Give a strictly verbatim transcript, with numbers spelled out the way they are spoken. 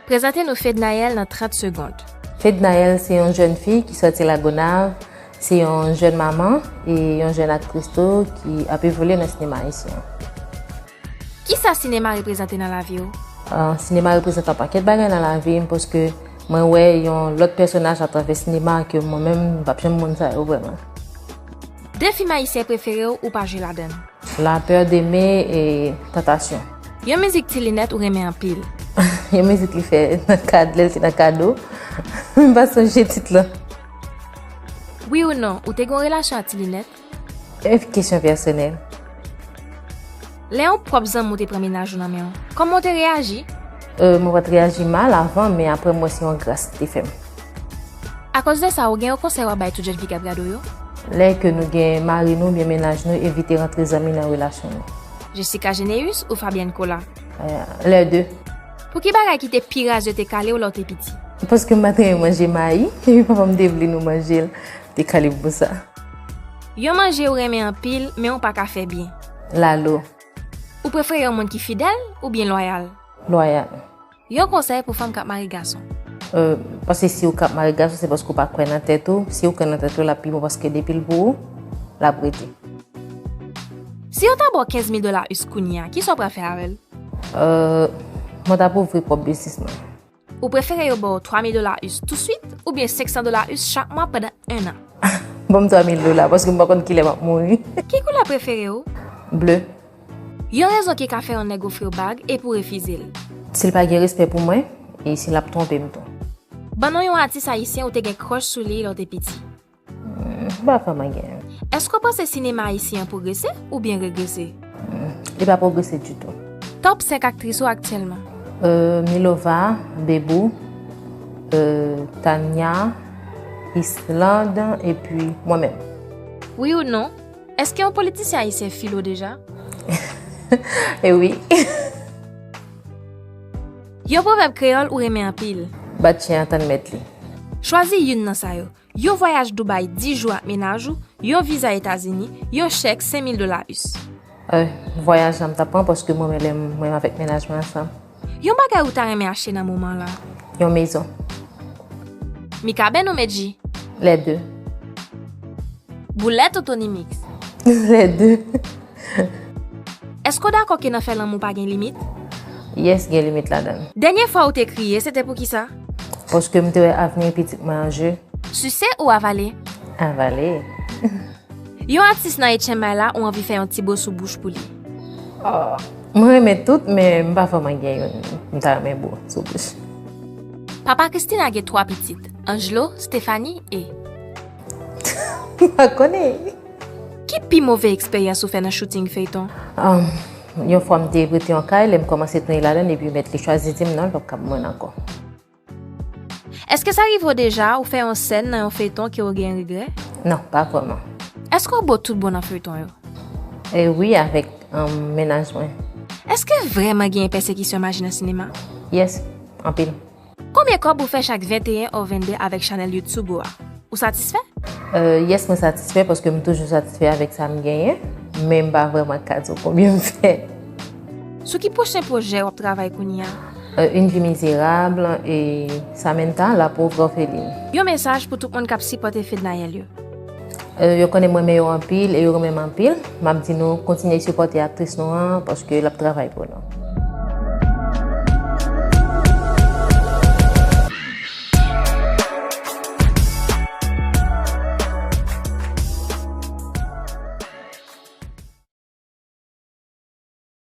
Prezante nou Fednaelle nan trant segonn. Fednaelle se yon jèn fi ki sòti Lagonav, se yon jèn manman e yon jèn aktris tou ki ap evolye nan sinema ayisyen an. Kisa sinema reprezante nan lavi w? Ah, sinema reprezante yon pakèt bagay nan lavi m, paske mwen wè yon lòt pèsonaj atravè sinema ke mwen menm m p ap janm moun sa yo vrèman. De fim ayisyen prefere w ou pa jwe ladan l? La peur d'aimer e Tentation. Yon mizik Ti Linèt ou renmen anpil? Yon mizik li fè nan kad, lè l te nan kado. M pa sonje tit lan. Wi ou non, ou te gen yon relasyon ak Ti Linèt? E kesyon pèsonèl. Lè yon pwòp zanmi w te pran mennaj ou nan men w, kòman w te reyaji? Euh, mwen pa t reyaji mal avan, men apre m wè se yon gras li te fè m. Akoz de sa, ou gen yon konsèy w ap bay tout jèn fi k ap gade w yo? Lè ke nou gen mari nou oubyen mennaj nou, evite rantre zanmi nan relasyon nou. Jessica Généus ou Fabienne Colas? Euh, les deux. Pou ki bagay ki te pi raz yo te kale w lè w te piti? Paske m pa t renmen manje mayi, epi papa m te vle nou manje l, te kale m pou sa. Yon manje ou renmen anpil, men ou pa ka fè byen? Lalo. Ou prefere yon moun ki fidèl oubyen lwayal? Lwayal. Yon konsèy pou fanm k ap mare gason? Euh, paske si w k ap mare gason, se paske w pa kwè nan tèt ou. Si w kwè nan tèt ou, l ap pi bon, paske depi l pou ou, l ap rete. Si yo ta ba w kenz mil dola us kounye a, kisa w pral fè avè l? Euh, mwen t ap ouvri pwòp biznis mwen. Ou prefere yo ba w twa mil dola us touswit oubyen senk san dola us chak mwa pandan en an? Ban m twa mil dola, paske m pa konn kilè m ap mouri. Ki koulè prefere w? Ble. Yon rezon ki ka fè yon nèg ofri w bag epi w refize l? Si l pa gen respè pou mwen, e si l ap twonpe m tou. Ban nou yon atis ayisyen ou te gen crush sou li lè w te piti. Hmm, m pa vrèman gen. Èske w panse sinema ayisyen an pwogrese oubyen regrese? Hmm, li pa pwogrese ditou. Top senk aktris ou aktyèlman? Euh, Milova, Bebou, euh, Tania, Islande, epi mwen menm. Wi ou non? Èske yon politisyen ayisyen file w deja? E wi. Yon pwovèb kreyòl ou renmen anpil? Bat chen an tann mèt li. Chwazi youn nan sa yo. Yon vwayaj Dubai dis jou ak mennaj ou, yon viza Etazini, yon chèk senk mil dola us. Euh, vwayaj la m t ap pran paske mwen menm lè mwen avèk mennaj mwen ansanm. Yon bagay ou ta renmen achte nan moman la? Yon mezon. Mikaben ou Medji? Les deux. Boulèt ou Tony Mix? Les deux. Èske w dakò ke nan fè lanmou pa gen limit? Yes, gen limit ladan l. Dènye fwa ou te kriye, se te pou kisa? Paske m te wè avni pitit mwen an je. Sise ou avale? Avale. Yon atis nan H M I la ou anvi fè yon ti bo sou bouch pou li? Ah, mwen renmen tout, men m pa vrèman gen youn m ta renmen bo sou bouch. Papa Christina gen twa pitit, Angelo, Stephanie e... M pa konnen. Ki pi move eksperyans ou fè nan shooting feyton? Um, yon fwa m te prete yon kay, lè m kòmanse tounen ladan l, epi mèt li chwazi di m non, l p ap kab mwen ankò. Èske sa rive w deja ou fè yon sèn nan yon feyton ke w gen regrè? Non, pa vrèman. Èske w bo tout bon nan feyton yo? E wi, avèk, um, mennaj mwen. Èske vrèman genyen pèsekisyon maji nan sinema? Yes, anpil. Konbyen kòb ou fè chak venteyen ou vennde avèk chanèl YouTube ou a? Ou satisfè? Euh, yes, mwen satisfè paske m toujou satisfè avèk sa m genyen, men m pa vrèman ka di w konbyen m fè. Sou ki pwochen pwojè w ap travay kounye a? Euh, Une vie misérable e Samantha, la pauvre orpheline. Yon mesaj pou tout moun k ap sipòte Fednaelle yo. Euh, yo konnen m renmen yo anpil e yo renmen m anpil. M ap di nou kontinye sipòte aktris nou an paske l ap travay pou nou.